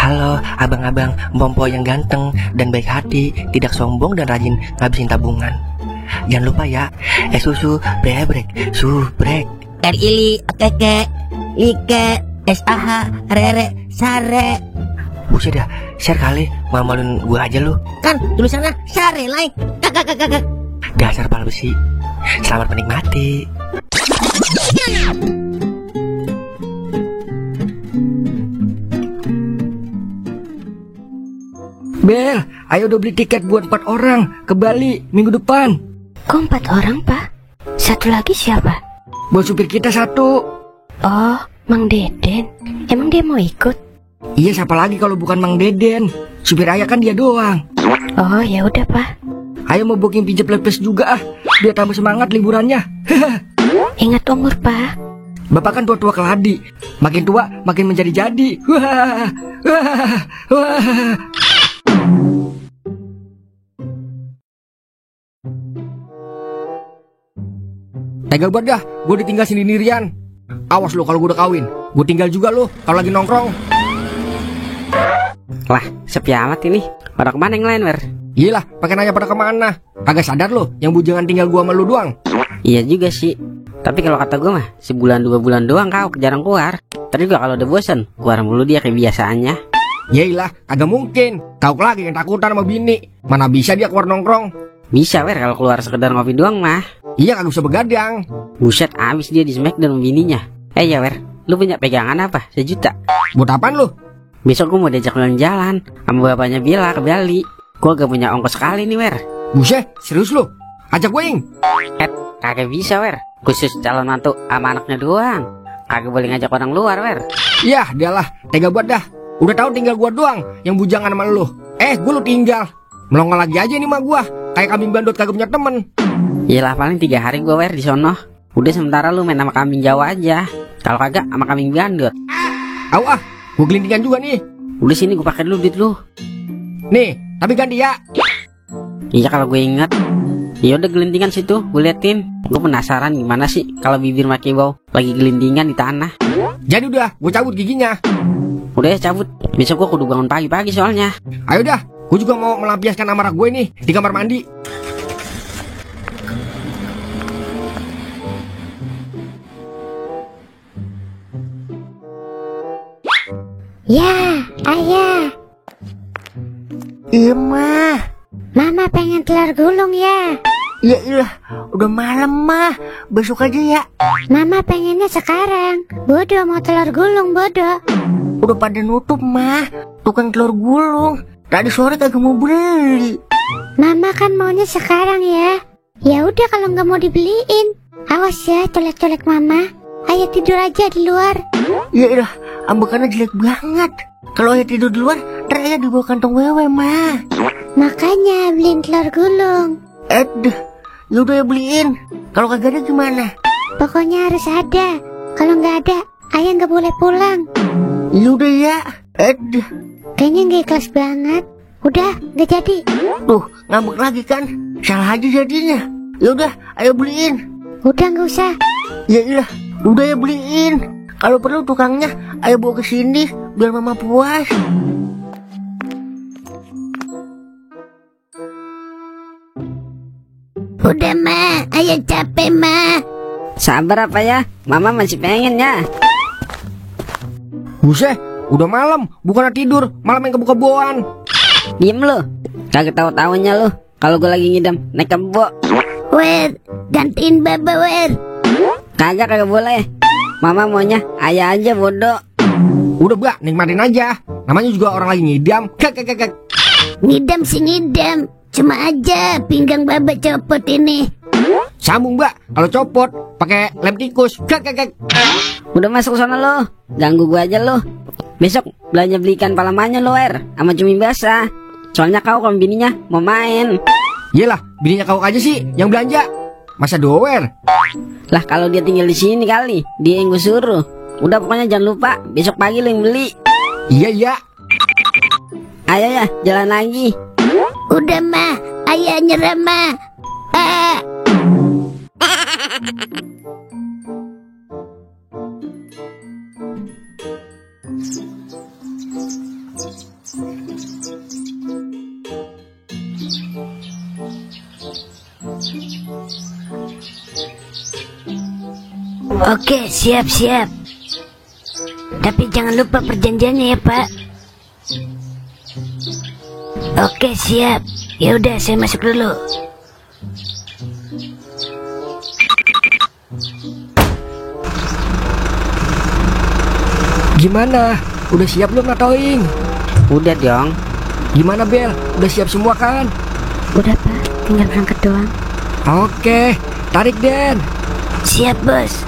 Halo abang-abang Bompo yang ganteng dan baik hati, tidak sombong dan rajin ngabisin tabungan. Jangan lupa ya, susu brebrek, subrek. RILI, OTG, LIKE, SAH, RERE, SARE. Buset dah, share kali, malu-maluin gue aja lu. Kan tulisannya SARE, like. Kakak. Dasar pala besi. Selamat menikmati. Bel, ayo udah beli tiket buat 4 orang ke Bali minggu depan. Kok 4 orang, Pak? Satu lagi siapa? Buat supir kita 1. Oh, Mang Deden. Emang dia mau ikut? Iya, siapa lagi kalau bukan Mang Deden? Supir ayah kan dia doang. Oh, ya udah, Pak. Ayo mau booking pijat plus juga biar tambah semangat liburannya. Ingat umur, Pak. Bapak kan tua-tua keladi. Makin tua makin menjadi-jadi. Tega banget dah, gue ditinggal sendirian. Awas lo kalau gue udah kawin, gue tinggal juga lo kalau lagi nongkrong. Lah, sepi amat ini. Pada kemana yang lain, Wer? Iyalah, pakai nanya pada kemana? Kagak sadar lo, yang bujangan tinggal gue sama lo doang. Iya juga sih. Tapi kalau kata gue mah, sebulan 2 bulan doang kau jarang keluar. Tapi juga kalau udah bosan, keluar mulu dia kayak biasaannya. Yailah, kagak mungkin. Kau lagi yang takutan sama bini. Mana bisa dia keluar nongkrong? Bisa, Wer, kalau keluar sekedar ngopi doang mah. Iya, kagak usah begadang. Buset, abis dia di Smackdown sama bininya. Ya Wer, lu punya pegangan apa? 1 juta. Buat apaan lu? Besok gue mau diajak jalan-jalan sama bapaknya Bella ke Bali. Gue gak punya ongkos sekali nih, Wer. Buset, serius lu? Ajak gue, Ing. Kagak bisa, Wer. Khusus calon mantu sama anaknya doang. Kagak boleh ngajak orang luar, Wer. Yah, dialah, tega buat dah. Udah tahu tinggal gua doang yang bujangan sama lu. Gue lu tinggal. Melongo lagi aja nih mah gua. Kayak kambing bandot kagak punya temen. Iyalah paling 3 hari gue, Wer, di sono. Udah sementara lu main sama kambing Jawa aja. Kalau kagak sama kambing bandot. Gua gelintingan juga nih. Udah sini gue pakai dulu duit lu. Nih, tapi ganti ya. Iya kalau gue ingat. Ya udah gelintingan situ, gue liatin. Gue penasaran gimana sih kalau bibir maki bau lagi gelintingan di tanah. Jadi udah, gue cabut giginya. Udah ya cabut. Besok gue kudu bangun pagi-pagi soalnya. Ayo dah, gue juga mau melampiaskan amarah gue nih di kamar mandi. Ya, ayah. Iya, Mah. Mama pengen telur gulung ya. Ya iyalah, udah malam, Mah. Besok aja ya. Mama pengennya sekarang. Bodoh mau telur gulung, bodoh. Udah pada nutup, Mah. Tukang telur gulung. Tadi sore kagak mau beli. Mama kan maunya sekarang ya. Ya udah kalau nggak mau dibeliin. Awas ya, colek-colek Mama. Ayah tidur aja di luar. Ya iyalah, ambekannya jelek banget. Kalau ayah tidur di luar, ntar ayah dibawa kantong wewe, Mah. Makanya beliin telur gulung. Yaudah ya beliin. Kalau kagak ada gimana? Pokoknya harus ada. Kalau nggak ada, ayah nggak boleh pulang. Yaudah ya. Kayaknya nggak ikhlas banget. Udah, nggak jadi. Tuh, ngambek lagi kan? Salah aja jadinya. Yaudah, ayo beliin. Udah nggak usah. Ya iyalah, udah ya beliin. Kalau perlu tukangnya, ayo bawa ke sini biar Mama puas. Udah, Ma. Ayah capek, Ma. Sabar apa ya? Mama masih pengen ya. Buset, udah malam, bukannya tidur, malah main kebo-keboan. Diem lu. Kagak tahu-tahunya lu. Kalau gue lagi ngidam naik kebo. Wer, gantiin Baba, Wer. Kagak boleh. Mama maunya ayah aja, bodoh. Udah Mbak, nikmatin aja. Namanya juga orang lagi ngidam. Ngidam sih ngidam. Cuma aja pinggang Baba copot ini. Sambung Mbak, kalau copot pakai lem tikus. Udah masuk sana lo. Ganggu gua aja lo. Besok belanja beli ikan palamanya lo, Wer, sama cumi basah. Soalnya kau kalau bininya mau main. Iyalah, bininya kau aja sih yang belanja. Masa doer? Lah kalau dia tinggal di sini kali, dia yang gue suruh. Udah pokoknya jangan lupa besok pagi lo yang beli. Iya. Ayo ya, jalan lagi. Udah, Ma. Ayah nyerah, Ma. Oke, siap-siap. Tapi jangan lupa perjanjiannya ya, Pak. Oke, siap. Ya udah, saya masuk dulu. Gimana? Udah siap belum Natoing? Udah dong. Gimana Bel? Udah siap semua kan? Udah, Pak. Tinggal berangkat doang. Oke, tarik Den. Siap, Bos.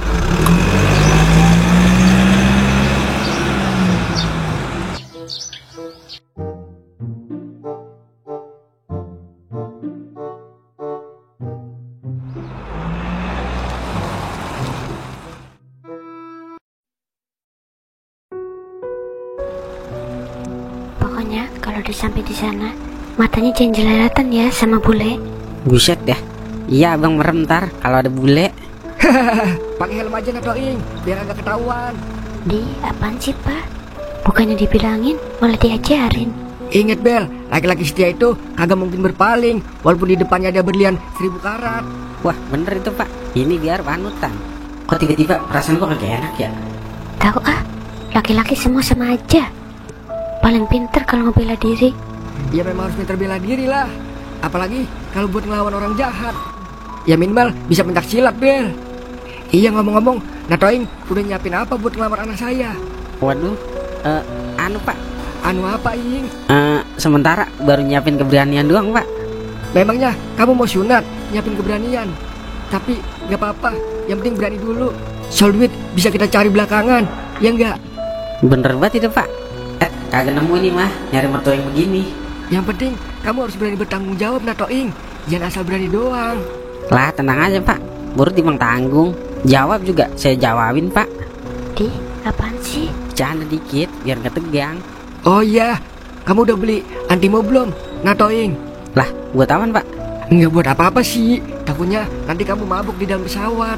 Pokoknya kalau udah sampai di sana, matanya jangan jelalatan ya sama bule. Buset dah. Iya abang merem ntar kalau ada bule. Pakai helm aja Natoing, biar agak ketahuan. Di, apaan sih, Pak? Bukannya dibilangin, malah diajarin. Ingat Bel, laki-laki setia itu kagak mungkin berpaling, walaupun di depannya ada berlian 1000 karat. Wah bener itu pak. Ini biar panutan. Kok tiba-tiba perasaan gua kagak enak ya? Tahu ah, laki-laki semua sama aja. Paling pinter kalau ngebela diri. Ya memang harus pintar bela diri lah. Apalagi kalau buat ngelawan orang jahat. Ya minimal bisa pencak silat Bel. Iya ngomong-ngomong, Natoing udah nyiapin apa buat ngelamar anak saya? Waduh, anu pak. Anu apa Ing? Sementara baru nyiapin keberanian doang pak. Memangnya kamu mau sunat nyiapin keberanian? Tapi gak apa-apa, yang penting berani dulu. Soal duit bisa kita cari belakangan, ya enggak? Bener banget itu pak. Kagak nemu nih mah nyari mertua yang begini. Yang penting kamu harus berani bertanggung jawab Natoing. Jangan asal berani doang. Lah tenang aja pak, baru timbang tanggung. Jawab juga saya jawabin pak. Di, apaan sih? Bercanda dikit biar gak tegang. Oh iya, kamu udah beli antimo belum Natoing? Lah buat apaan pak? Nggak buat apa-apa sih, takutnya nanti kamu mabuk di dalam pesawat.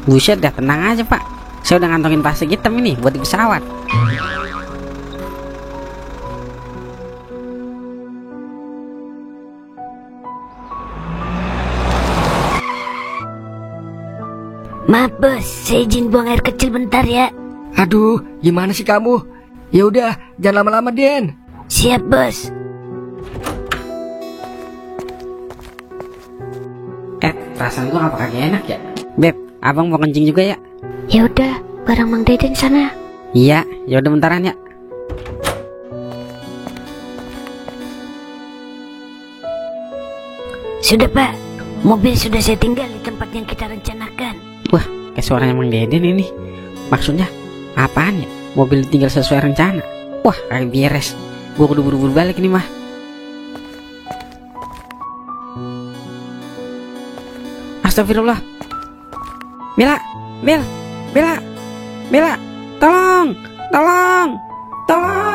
Buset dah, tenang aja pak. Saya udah ngantongin plastik hitam ini buat di pesawat. Maaf bos, saya izin buang air kecil bentar ya. Aduh, gimana sih kamu? Ya udah, jangan lama-lama Den. Siap bos. Perasaan gua apa kagak enak ya? Beb, abang mau kencing juga ya? Ya udah, bareng Mang Deden sana. Iya, ya udah bentaran ya. Sudah Pak, mobil sudah saya tinggal di tempat yang kita rencanakan. Wah, kayak suaranya Mang Deden ini. Maksudnya apaan ya? Mobil tinggal sesuai rencana. Wah, kagak beres. Gua kudu buru-buru balik ini mah. Astagfirullah. Bella, Bella, Bella, Bella, tolong, tolong, tolong.